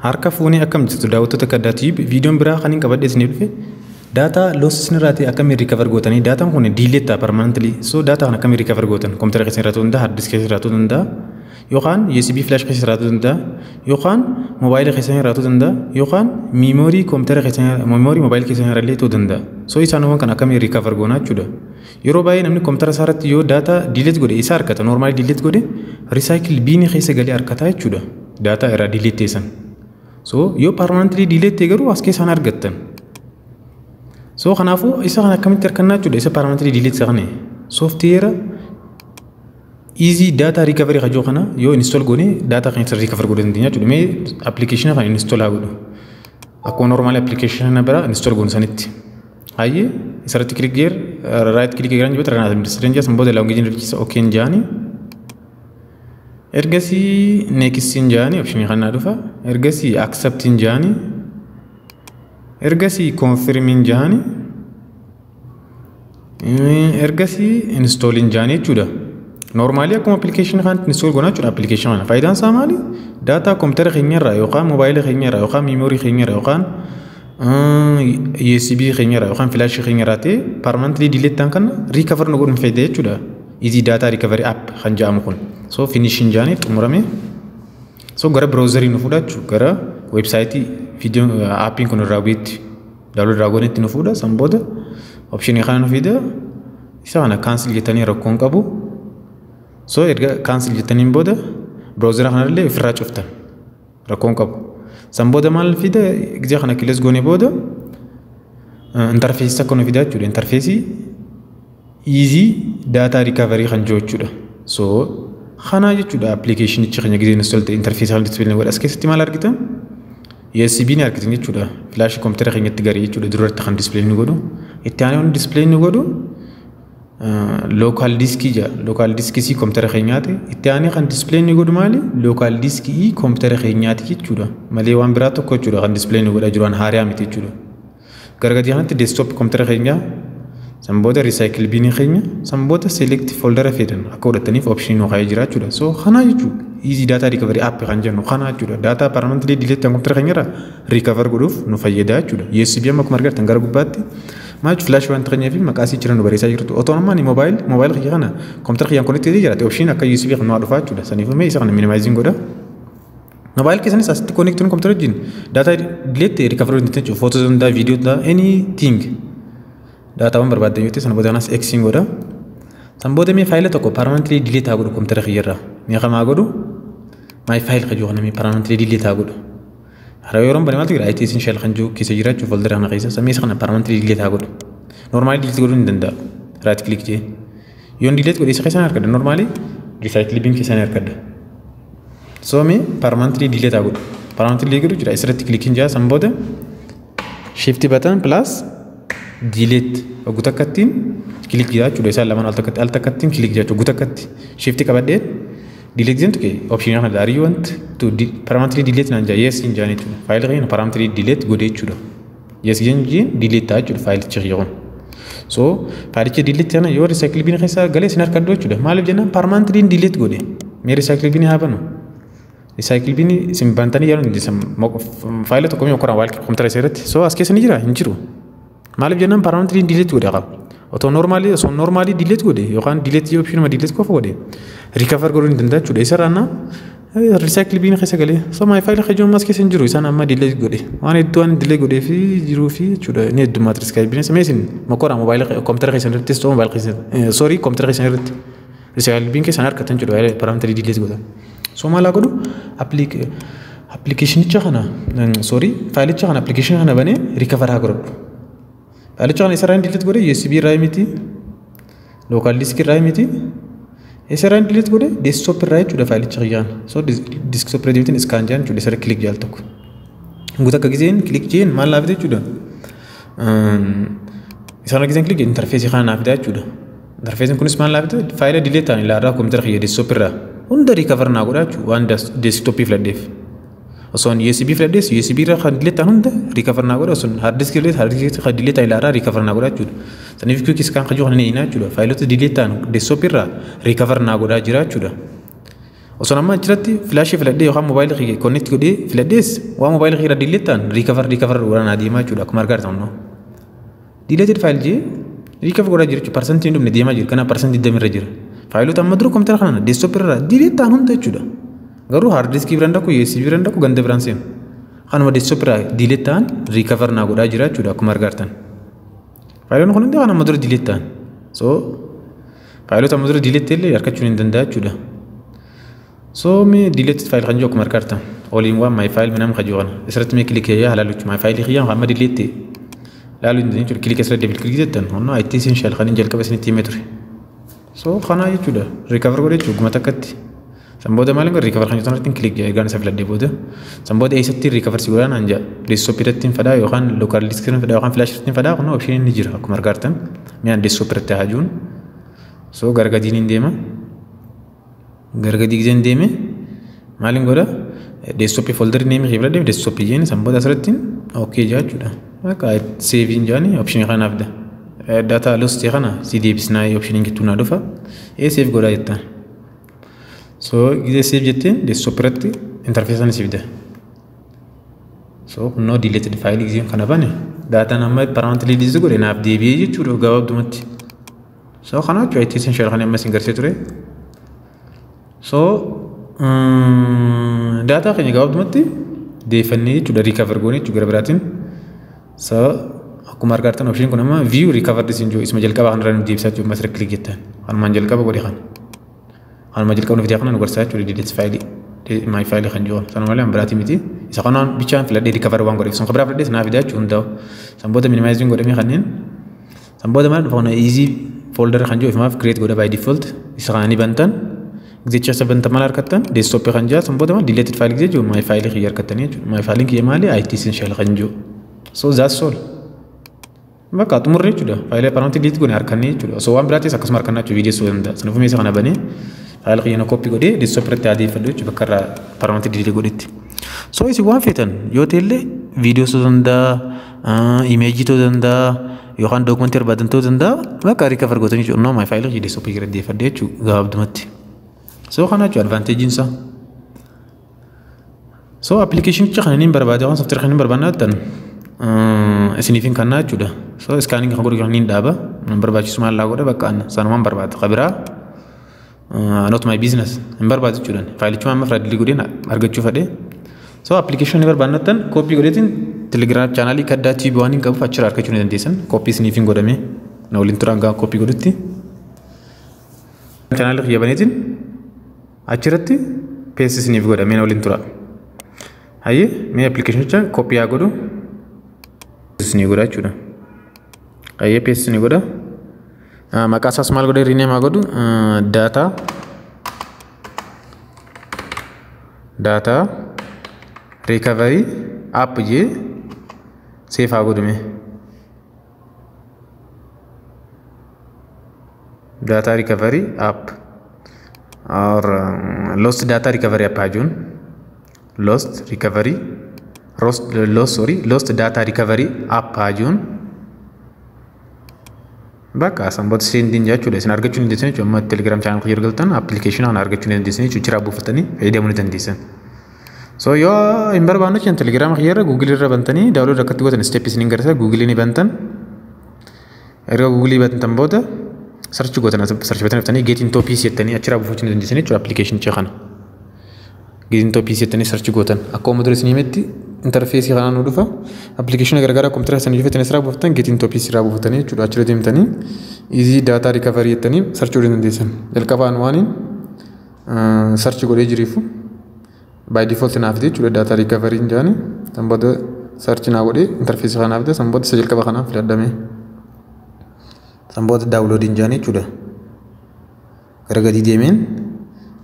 Harka fuunee akkam jirtu daawwattoota kaddaatiif viidiyoon biraa kan hin qabadhe isiniif dhufe data loss isinirraa akkamiin recover gootanii daataan kun delete ta'a permanently, so data kana akkamiin recover gootan kompiitara keessa irraa ta'uu danda'a, hard disk keessa irraa ta'uu danda'a, yookaan USB flash keessa irraa ta'uu danda'a, yookaan moobaayilii keessa irraa ta'uu danda'a, yookaan memory kompiitara keessa, memory moobaayilii keessa irraa illee ta'uu danda'a. So isaanuma kan akkamiin recover goonaa jechuudha. Yeroo baay'ee namni kompiitara isaa irratti yoo data delete godhe isa argata, normally delete godhe recycle bin keessa galee argata jechuudha. Data irraa delete ta'e. So yoo permanently delete ta'e garuu as keessaan argattan. So kanaafuu isa kana akkamitti argannaa jechuudha, isa permanently delete isa kana software easy data recovery kajoo kana yoo install goone data kan isa recover godhuu dandeenya jechuudha. Mee application kana install haa godhu. Akkuma normal application bira install goonu sanitti. Hayyee, isarratti click geer, right click geeran jiru run administration jaa, san booda language ni okay jaani. Ergasii next jaani, option kana dhufa. Ergasii accept jaani. Ergasii confirm jaani. Ergasii install jaani jechuudha. Normally akkuma application kanatti install goonaa jechuudha application kana. Faayidaan isaa maali? Data kompiitara keenyarraa yookaan moobaayilii keenyarraa yookaan memory keenyarraa yookaan USB keenyarraa yookaan flash keenyarraa ta'e permanently delete ta'an kana recover nu godhuun fayyada jechuudha. Easy data recovery app kan jedhamu kun. So finish jaanii xumurame. So gara browserii nu fuudha jechuudha. Gara website viidiyoo appiin kun irraa bu'etti download irraa goonetti nu fuudha. San booda option kana nu fida. Isa kana cancel jettanii rakkoon qabu. So erga cancel jettaniin booda browsera kanallee ofirraa cuftan rakkoon qabu. San booda maal fida? Gizee kana close goone booda interface akka nu fida jechuudha. Interface easy data recovery kan jiru jechuudha. So Kana jechuudha applicationichi keenya gisee install ta'e interface haala display godha. As keessatti maal argitan? USB ni argitan jechuudha. Flash kompiitara keenyatti garee jechuudha, duratti kan display ni godhu. Itti aanee wanti display ni godhu local disk jaa. Local disk C kompiitara keenyaati. Itti aanee kan display ni godhu maali? Local disk E kompiitara keenyaati jechuudha. Malee waan biraa tokko jechuudha kan display ni godhaa jiru waan haaraa miti jechuudha. Gara gadii kanatti desktop kompiitara keenyaa, san booda recycle bin keenya, san booda select folder fedhan akka godhataniif option nu kaa'ee jira jechuudha. So kana jechuudha easy data recovery app kan jennu kana jechuudha. Data permanently delete kan kompiitara keenyarraa recover godhuuf nu fayyada jechuudha. USB amma akkuma argattan gara gubbaatti maal flash waan keenyaa fi maqaa isii jira nu barreessaa jirtu. Otoo ammaa ni mobile kiyya kana kompiitara kiyyaan connect ta'ee jiraate option akka USB kan nu dhufaa jechuudha. Saniifuu mee isa kana minimizing godha. Mobile keessanis asitti connect kompiitara wajjin data delete recover godhu jechuudha. Photo danda'a, video danda'a, anything. Daataawwan barbaaddan yoo ta'e sana booda kanas X godha. San booda mee faayila tokko permanently delete haa godhu kompiitara kiyyarraa. Mee kamaa godhu? My file kan jiru kana mee permanently delete haa godhu. Hara yeroon bane maaltu jira? IT essential kan jiru keessa jira jechuudha folder kana keessa. Mee isa kana permanently delete haa godhu. Normally delete godhuu hin danda'a. Right click jee. Yoon delete godhe isa keessaan argadha. Normally recycle bin keessaan argadha. So mee permanently delete haa godhu. Permanently delete godhu jira. Isirratti click hin jaa, san booda shift button plus delete ogu takkattiin click jira jechuudha. Isaan lamaan al takkatti al takkattiin click jira jechuudha. Ogu takkatti shift qabadheen delete jentu kee option kana are you want to permanently delete naan jaa, yes hin jaan jechuudha. Faayila keenya permanently delete godhe jechuudha. Yes jeen delete ta'a jechuudha faayilichi kiyya kun. So faayilichi delete kana yoo recycle bin keessa galee isin harkadhu jechuudha. Maaliif jennaan permanently delete godhe. Mee recycle bin haa banu. Recycle bin isin bantanii yeroo hin faayila tokko mee okkoraan waal kompiitara isa irratti. So as keessa ni jira? Hin jiru. Maaliif jennaan permanently delete godhe qaba. Otoo normally, osoo normally delete godhe yookaan delete option delete qofa godhe recover godhuu hin danda'a jechuudha. Isarraa na recycle bin keessa galee so my file kajoo ammas keessa hin jiru, isaan amma delete godhe waan hedduu waan delete godhee fi jiruu fi jechuudha ni heddummaata recycle bin. Mee isin mokoraa moobaayilii kompiitara keessan irrattis ta'u moobaayilii keessan, sorry, kompiitara keessan irratti recycle bin keessan harkatan jechuudha permanently delete godhan. So maal haa godhu? Applicationicha kana, sorry, faayilicha kana, application kana banee recover haa godhadhu. Faayilicha kana isarraa delete godhe USB irraa miti, local disk irraa miti, isarraa delete godhe desktop irraa jechuudha faayilicha kiyyaan. So desktop irra deemteen scan jaan jechuudha, isarra click jaal tokko. Guutuu akka giseen click jeen maal naaf jechuudha. Isarra giseen click interface kana naaf jechuudha. Interface kunis maal naaf? Faayila delete ta'an ilaalaa kompiitara kiyya desktop irraa hunda recover naa godha jechuudha waan desktop filadheef. Osoo USB filadhees USB irraa kan delete ta'an hunda recover naa godha, osoo hard disk filadhees hard disk kan delete ta'an ilaalaa recover naa godha jechuudha. Saniif quick scan kan jiru kana ni jechuudha. Faayilota delete ta'an desktop irraa recover naa godhaa jira jechuudha. Osoo amma achirratti filaashii filadhee yookaan moobaayilii kiyya connect godhee filadhees waan moobaayilii kiyya irra delete ta'an recover godhaan adeemaa jechuudha akkuma argaa jirtan. Deleted file jee recover godhaa jira jechuudha. Parsantii hin dhumne deemaa jira. Kanaaf 20% irra jira. Faayilota amma dura kompiitara kana desktop irra delete ta'an hunda jechuudha. Garuu hard diskii biraan dhaqu, USB biraan dhaqu, ganda biraan seenu. Kanuma desktop irraa delete ta'an recover naa godhaa jira jechuudha akkuma argaa jirtan. Faayiloonni kun hundi kan amma dura delete ta'an. So faayilota amma dura delete illee argachuun hin danda'a jechuudha. So mee deleted file kan jiru akkuma argaa jirtan. All in one my file minam kan jiru kana. Asirratti mee click yaa halaalu jechuudha. My file kiyyaan amma delete laaluu hin dandeenye jechuudha. Click asirratti double click jettan honnaa IT essential kan hin jalqaba isinitti himee ture. So kana jechuudha. Recover godhe jechuudha guma takkatti. San booda maal godhe recover kan jettu irratti click jedha ergaan isa filadhee booda. San booda eessatti recover si godhaa naan jedha. Desktop irratti hin fedhaa yookaan local disk irratti hin fedhaa yookaan flash irratti hin fedhaa kun option ni jira akkuma argaa jirtan. Mi'aan desktop irratti haa jiruun. So gara gadiin hin deema. Gara gadii giseen deeme maaliin godha desktop folder name kee filadhee desktop jeen san booda asirratti okay jaa jechuudha. Bakka save hin jaani option kanaaf fida. Data lost kana si deebisnaa option jettuu naa dhufa. Ee save godhaa jettaan. So gisee save jetteen desktop irratti interface sana si fida. So kunnoo deleted file giseen kana bane daataan amma permanently delete godhe naaf deebi'ee jechuudha gabaabdumatti. So kana jechuudha IT essential kan amma isin garsiisee ture. So daataa keenya gabaabdumatti deeffannee jechuudha recover goone jechuudha gara biraatiin. So akkuma argaa jirtan option kun amma view recovered isin jiru isuma jalqabaa kanarra nu deebisaa jechuudha masirra click jettan. Kanumaan jalqaba godhe kana. Kanuma jalqaba nu fidee kana nu garsiisaa jechuudha delete file my file kan jiru sana malee an biraatii miti. Isa kanaan bichaan filadhee recover waan godheef sun kan biraa filadhee naa fidaa jechuudha hundaa'u. San booda minimizing godhamee kanneen san booda maal dhufa kana easy folder kan jiru ifumaaf create godha by default isa kana ni bantan. Gizecha isa bantan maal argattan desktop kan jiru san booda maal deleted file gizee jiru my file kiyya argattanii jechuudha. My file kiyya maali IT essential kan jiru. So that's all. Bakka xumurre jechuudha. Faayila permanently delete goone harkannee jechuudha. Osoo waan biraatis akkasuma harkannaa jechuudha viidiyoo danda'a. Sanaafuu meeshaa kana banee faayila kiyya na copy godhee desktop irratti adeeffadhu jechuudha bakka irraa permanently delete godhetti. So isin waan feetan yoo ta'ellee viidiyoo ta'uu danda'a, imeejii ta'uu danda'a, yookaan dookumentii barbaadan ta'uu danda'a. Bakka recover gootanii jechuudha. No my file kiyya desktop irratti adeeffadhe jechuudha gabaabdumatti. So kana jechuudha advantagein isaa. So appilikeeshinicha kana niin barbaade waan software kana niin barbaadna jettan isiniif hin kannaa jechuudha. So scanning kan godhu kan niin dhaaba. Nan barbaachisu maal laa godha bakka anna sanumaan barbaada. Qabiraa not my business hin barbaadu jechuudha. Faayilichuma amma firaadilii godheen argachuu fedhe. So appilikeeshinii barbaadna jettan kooppii godheetiin Telegram chaanaalii Kaddaa TV waan hin qabuuf achirraa argachuu ni dandeessan. Kooppii isiniif hin godhame. Na waliin turaan gaafa kooppii godhutti. Chaanaalii kiyya baneetiin achirratti paste isiniif godhame na waliin tura. Hayyee mee appilikeeshinicha kooppii haa godhu. Isinii godha jechuudha. Hayyee paste isinii godha. Maqaa isaas maal godhee rename haa godhu data recovery app jee save haa godhu mee. Data recovery app or lost data recovery app haa jennu. Lost recovery lost lost sorry lost data recovery app haa jennu. Bakka san booda seendiin jechuudha isin argachuu ni dandeessan jechuudha. Amma Telegram channel kiyya galtan application kana argachuu ni dandeessan jechuudha. Jiraa buufatanii fayyadamuu ni dandeessan. So yoo hin barbaanne jechuun Telegram kiyya irra Google irra bantanii download akkatti gootan step isiniin garsiisa. Google ni bantan. Erga Google bantan booda search gootan search batanii dhuftanii Get Into PC jettanii achirraa buufachuu ni dandeessan jechuudha application kana. Get Into PC jettanii search gootan akkuma dura isin himetti interfeesii kanaan nu dhufa. Application garagaraa kompiitara isaanii dhufatanii asirraa buufattan Get Into PC irraa buufatanii jechuudha. Achirra deemtanii easy data recovery jettanii search godhuu dandeessan. Jalqabaan waaniin search godhee jiriifu by default naaf fide jechuudha data recovery hin jaani. San booda search naa godhee interfeesii kanaaf fide san booda isa jalqaba kanaan filadhame. San booda download hin jaani jechuudha. Gara gadii deemeen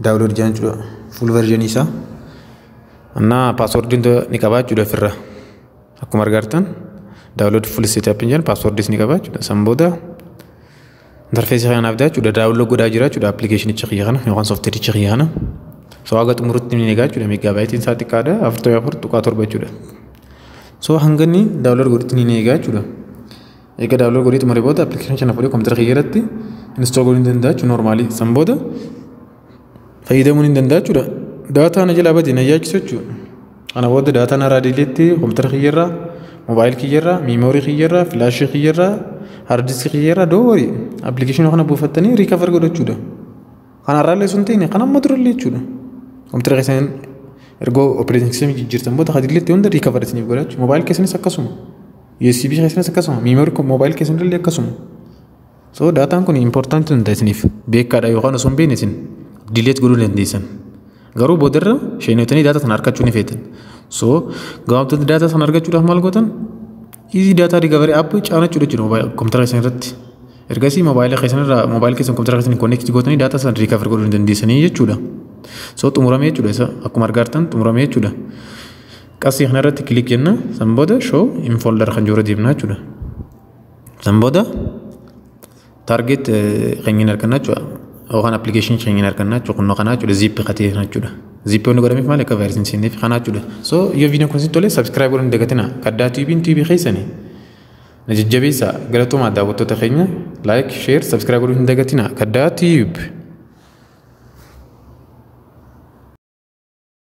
download jaan jechuudha. Full version isaa. እና paaswordiin ni qaba jechuudha ofirra. Akkuma argaa jirtan download full setup hin jedhan paaswordis ni qaba jechuudha. San booda interfeesii kanaaf fida jechuudha. Download godhaa jira jechuudha appilikeeshinicha kiyya kana yookaan soofteericha kiyya kana. So haga xumurutti ni egaa jechuudha. Meeggaabaaytiin isaa xiqqaadha 44.7 jechuudha. So hanga inni download godhutti ni egaa jechuudha. Egaa download godhee xumuree booda appilikeeshinii kana fuudhee kompiitara kiyya irratti install godhuu ni danda'a jechuudha normaalii. San booda Fayyadamuun hin danda'a jechuudha. Daataa na jalaa bade na yaachisu jechuudha. Kana booda daataa narraa delete kompiitara kiyyarraa, mobile kiyyarraa, memory kiyyarraa, flashii kiyyarraa, hard diskii kiyyarraa doorii applicationii kana buufattanii recover godhachuudha. Kanarraallee sun ta'ine kan amma durallee jechuudha. Kompiitara keessan ergoo operating systemii jijjiirtan booda kan delete hunda recover isiniif godha jechuudha. Mobile keessanis akkasuma. USB keessanis akkasuma. Memory mobile keessanillee akkasuma. So daataan kun importantii hin ta'e isiniif beekaadha yookaan osoo hin beekne isin delete godhuu dandeessan. Garuu boodarra sheenotanii daataa sana argachuu ni feetan. So gabaabumatti daataa sana argachuudhaaf maal gootan? Easy Data Recovery app caanachuudha jechuudha kompiitara keessan irratti. Ergasii mobaayila keessan irraa mobaayila keessan kompiitara keessan connect gootanii daataa sana recover godhuu ni dandeessanii jechuudha. So xumuramee jechuudha isa akkuma argartan xumuramee jechuudha. Qasii kana irratti click jenna, san booda show in folder kan jiru deemna jechuudha. San booda target keenya arganna jechuudha. Yookaan applicationii keenya arganna jechuudha. Kunnoo kanaa jechuudha, zip katee jechuudha. Zip wanni godhameef maal akka vaayirasiin seenneef kanaa jechuudha. So yoo viidiyoon kun isin tole, subscribe godhuun hin dagatinaa. Kaddaa Tubiin tubii keessanii na jajjabeessa. Galatoomaa daawwattoota keenya, like, share, subscribe godhuun hin dagatinaa. Kaddaa Tube.